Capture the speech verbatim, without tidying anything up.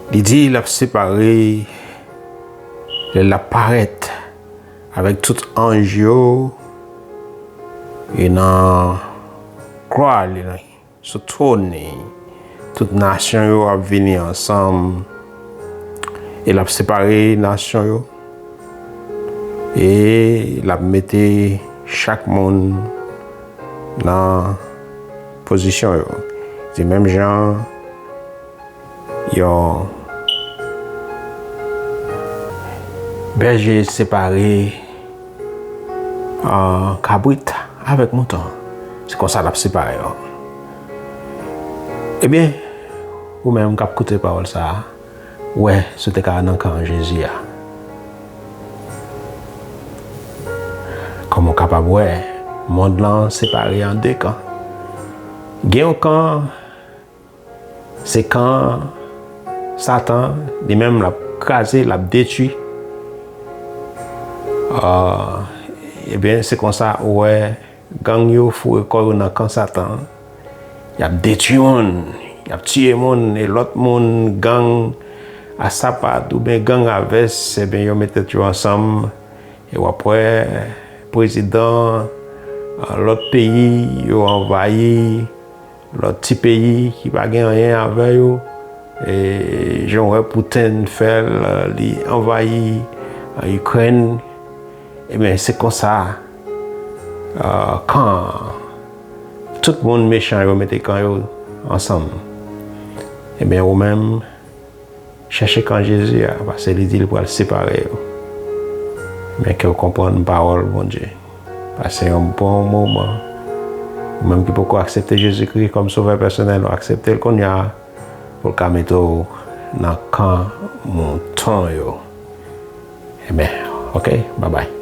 Li di l ap separe, lè l ap parèt avèk tout anj yo, e nan glwa li, sou twòn li, tout nasyon yo ap vini ansanm, e l ap separe nasyon yo, e l ap mete chak moun nan pozisyon yo. Se menm jan yon bèje separe, ah, kabrit avèk mouton. Se konsa l ap separe yo. Ebyen, ou menm k ap koute pawòl sa a, wè si w te ka nan kan Jezi a. Kòm ou kapab wè, mond lan separe an de kan. Gen yon kan, se kan Satan, li menm l ap kraze, l ap detwi. Ah, ebyen, se konsa ou wè gang yo foure kò yo nan kan Satan. Y ap detwi moun, y ap tiye moun, e lòt moun, gang a Sapat oubyen gang a Vès, ebyen, yo met tèt yo ansanm, e w ap wè prezidan, ah, lòt peyi, yo anvayi lòt ti peyi ki pa gen anyen avè yo, e jan w wè Putin fè l, li anvayi, ah, Ikrèn. Ebyen, se konsa, ah, kan tout moun mechan yo mete kan yo ansanm, ebyen, ou menm, chèche kan Jezi a, paske li di li pral separe yo. Men ke w konprann pawòl Bondye. Pase yon bon moman. Ou menm ki poko aksepte Jezikri kòm sovè pèsonèl, ou aksepte l kounye a pou l ka mete w nan kan mouton yo. Ebyen, oke, babay.